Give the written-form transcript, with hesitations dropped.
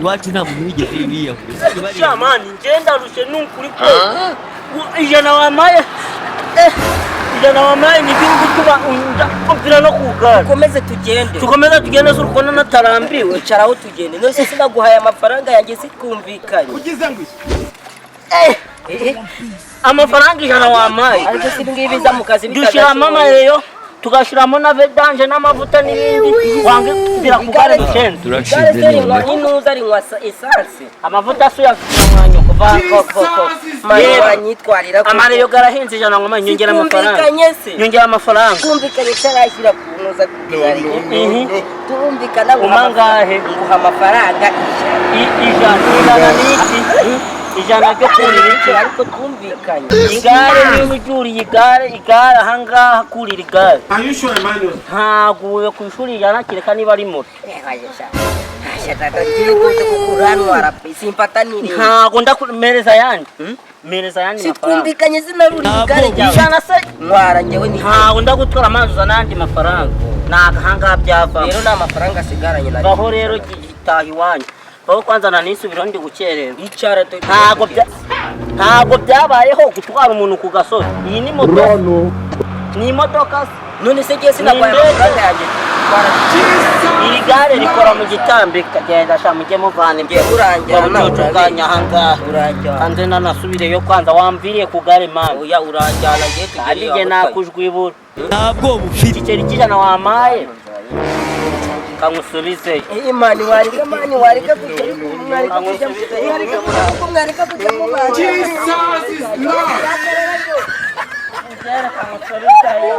Iwacu nta muntu wigeze yiyahura. Sha man, ngenda rushe nukuri ko 100 wamaye, 100 wamaye ni byo gutuma umvira no kugara. Dukomeze tugende. Tukomeza tugende se urukona natarambiwe. Icaraho tugende. None se sinaguhaye amafaranga yanjye, sikumvikanye? Ugize ngo iki? Amafaranga 100 wamaye, Ariko si ngibi biza mu kazi. dushyiramo amareyo, tugashyiramo na vidange n'amavuta n'ibindi, wange mvira kugare ducenze. Turashize Igare se rinywa none. inuza, rinywa essence. Amavuta asuya mwanya kuva Jesus is Mani Yeba. wanyitwarira ko Amareyo garahenze, 100 ngo nyongera amafaranga. Sikumvikanye se? Nyongera amafaranga. Twumvikanye cyarashyira ku ntuza ku igare. Turumvikana nguha Uma angahe? Nguha amafaranga 100. 100, 100 ni iki? 100 ryo kurira iki? Ariko twumvikanye. Igare, niba ujuriye igare, igare ahangaha kurira igare. Are you sure, Emmanuel? Ntaguye ku ishuri 100, kereka niba ari moto. Simfata nirinde. Ntago ndakumereza ayandi, mereza ayandi mafaranga. Sitwumvikanye, sinaruriye igare ryawe? 100 se? Ntwara njyewe ni Ntago ndagutwara amazi, uzana ayandi mafaranga, ntago ahangaha byavamo. Rero nta mafaranga asigaranye na. Baho rero, gitaha iwanyu, baho kwanza nanisubiraho, ndi gukererwa. Icara. Ntago byabayeho gutwara umuntu ku gasozi. Iyi ni moto, ni imodoka se? None se ngiye sinaguhaye Ni indege. amafaranga yanjye? Twara. Iri gare rikora mu gitambika. Genda sha, mujye muvana Ngiye uranjyana. Ubucucu bwanyu ahangaha. Uranjyana. Hanze nanasubireyo kwanza, wamviriye ku gare man. Oya, uranjyana, ngiye tugere. Kandi njye nakujwibura. Ntabwo bufite. Igiceri cy'100 wamaye kangusubizeyo. Eh man, wareka man, wareka kujya, mwareka kujya, mwareka kujya, mwareka kujya mu bantu. Jesus is Lord. Kangusubizeyo.